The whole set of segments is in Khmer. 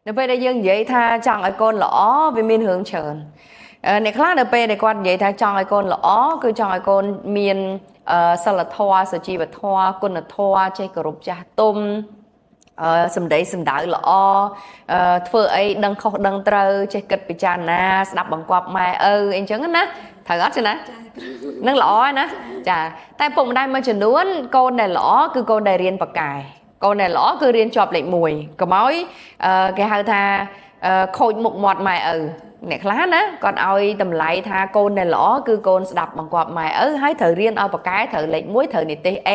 នៅពេលដែលយើងនិយាយថាចង់ឲ្យកូនល្អវាមានរឿងច្រើនអ្នកខ្លះនៅពេលដែលគាត់និយាយថាចង់ឲ្យកូនល្អគឺចង់ឲ្យកូនមានសិលធម៌សុជីវធម៌គុណធម៌ចេះគោរពចាស់ទុំសម្ដីសម្ដៅល្អធ្វើអីដឹងខុសដឹងត្រូវចេះគិតពិចារណាស្ដាប់បង្គាប់ម៉ែឪអីចឹងណាត្រូវអត់ទេណានឹងល្អហើយណាចាតែពុកម្ដាយមួយចំនួនកូនដែលល្អគឺកូនដែលរៀនប៉ាកែកូនដែលល្អគឺរៀនជាប់លេខ1កុំឲ្យគេហៅថាខូចមុខមាត់ម៉ែឪអ្នកខ្លះណាគាត់ឲ្យតម្លៃថាកូនដែលល្អគឺកូនស្ដាប់បង្គាប់ម៉ែឪហើយត្រូវរៀនឲ្យប៉ាកែត្រូវលេខ1ត្រូវនិទេស A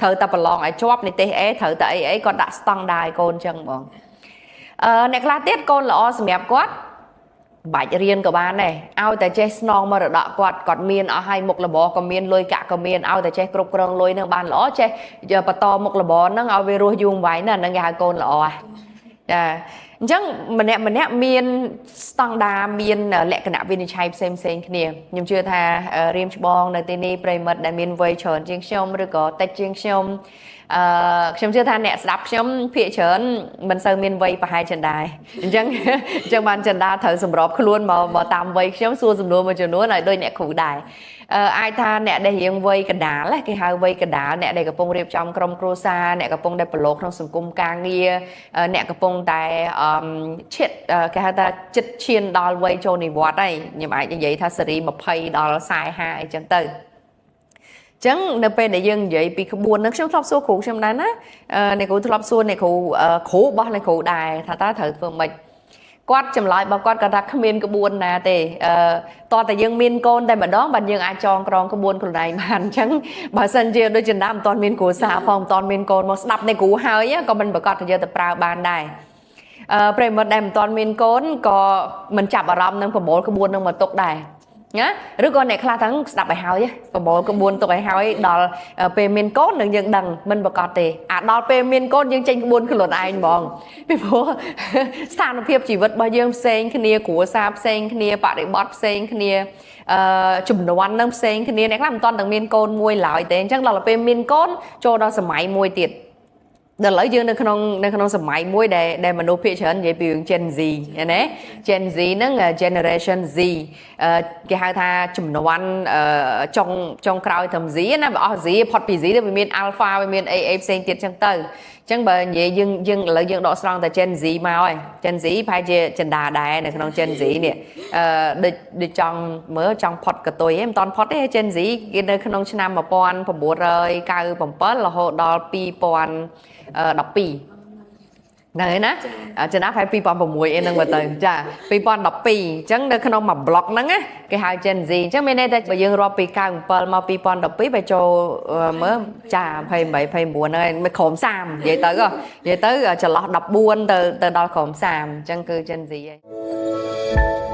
ត្រូវតែប្រឡងឲ្យជាប់និទេស A ត្រូវតែអីអីគាត់ដាក់ស្តង់ដារឲ្យកូនចឹងបងអ្នកខ្លះទៀតកូនល្អសម្រាប់គាត់បាច់រៀនក៏បានដែរឲ្យតែចេះស្នងមរតកគាត់គាត់មានអស់ហើយមុខរបរក៏មានលុយកាក់ក៏មានឲ្យតែចេះគ្រប់គ្រងលុយនឹងបានល្អចេះបន្តមុខរបរនឹងឲ្យវារស់យូរអង្វែងណាហ្នឹងគេហៅកូនល្អចាអញ្ចឹងម្នាក់ម្នាក់មានស្តង់ដារមានលក្ខណៈវិនិច្ឆ័យផ្សេងផ្សេងគ្នាខ្ញុំជឿថារៀមច្បងនៅទីនេះប្រិមិត្តដែលមានវ័យច្រើនជាងខ្ញុំឬក៏តិចជាងខ្ញុំខ្ញុំជឿថាអ្នកស្ដាប់ខ្ញុំភាគច្រើនមិនសូវមានវ័យប្រហែលចិន្តាអញ្ចឹងអញ្ចឹងបានចិន្តាត្រូវសម្របខ្លួនមកតាមវ័យខ្ញុំសួរសំណួរមួយចំនួនឲ្យដូចអ្នកគ្រូដែរអាចថាអ្នកដែលរៀងវ័យកណ្ដាលគេហៅវ័យកណ្ដាលអ្នកដែលកំពុងរៀបចំក្រុមគ្រួសារអ្នកកំពុងតែប្រឡូកក្នុងសង្គមការងារអ្នកកំពុងតែឈិតគេហៅថាចិត្តឈានដល់វ័យចូលនិវត្តន៍ហើយខ្ញុំអាចនិយាយថាសេរី20ដល់45អីចឹងទៅចឹងនៅពេលដែលយើងនិយាយពីក្បួនហ្នឹងខ្ញុំធ្លាប់សួរគ្រូខ្ញុំដែរណាអ្នកគ្រូធ្លាប់សួរអ្នកគ្រូគ្រូរបស់អ្នកគ្រូដែរថាតើត្រូវធ្វើម៉េចគាត់ចម្លើយរបស់គាត់គាត់ថាគ្មានក្បួនណាទេអឺតោះតែយើងមានកូនតែម្ដងបានយើងអាចចងក្រងក្បួនខ្លួនឯងបានអញ្ចឹងបើសិនជាដូចចិន្តាមិនទាន់មានគ្រួសារផងមិនទាន់មានកូនមកស្ដាប់នៃគ្រូហើយក៏មិនប្រកាសថាយើងទៅប្រើបានដែរអឺប្រិមិត្តដែលមិនទាន់មានកូនក៏មិនចាប់អារម្មណ៍នឹងប្រមូលក្បួននឹងមកទុកដែរណាឬក៏អ្នកខ្លះទាំងស្ដាប់ឲ្យហើយប្រមូលក្បួនទុកឲ្យហើយដល់ពេលមានកូននឹងយើងដឹងមិនប្រកាសទេអាដល់ពេលមានកូនយើងចេញក្បួនខ្លួនឯងហ្មងពីព្រោះស្ថានភាពជីវិតរបស់យើងផ្សេងគ្នាគ្រួសារផ្សេងគ្នាបរិបទផ្សេងគ្នាចំនួននឹងផ្សេងគ្នាអ្នកខ្លះមិនទាន់ទាំងមានកូនមួយឡើយទេអញ្ចឹងដល់ពេលមានកូនចូលដល់សម័យមួយទៀតដល់ឥឡូវយើងនៅក្នុងសម័យមួយដែលមនុស្សភាគច្រើននិយាយពីរឿង Gen Z ណា Gen Z ហ្នឹង Generation Z គេហៅថាចំនួនចុងចុងក្រោយត្រឹម Z ណាបើអស់ Z ផុតពី Z ទៅវាមាន Alpha វាមាន AA ផ្សេងទៀតចឹងទៅអញ្ចឹងបើនិយាយយើងយើងឥឡូវយើងដកស្រង់តែ Gen Z មកហើយ Gen Z ប្រហែលជាចិន្តាដែរនៅក្នុង Gen Z នេះដូចដូចចង់មើលចង់ផុតកតុយឯងមិនតាន់ផុតទេ Gen Z គេនៅក្នុងឆ្នាំ1997រហូតដល់2012ហ្នឹងហើយណាចំណាប់ហើយ2006អីហ្នឹងមើលទៅចា2012អញ្ចឹងនៅក្នុងមួយប្លុកហ្នឹងណាគេហៅ Gen Z អញ្ចឹងមានន័យថាបើយើងរាប់ពី97មក2012បើចូលមើលចា28 29ហ្នឹងហើយមិនក្រោម30និយាយទៅនិយាយទៅចន្លោះ14ទៅទៅដល់ក្រោម30អញ្ចឹងគឺ Gen Z ហើយ។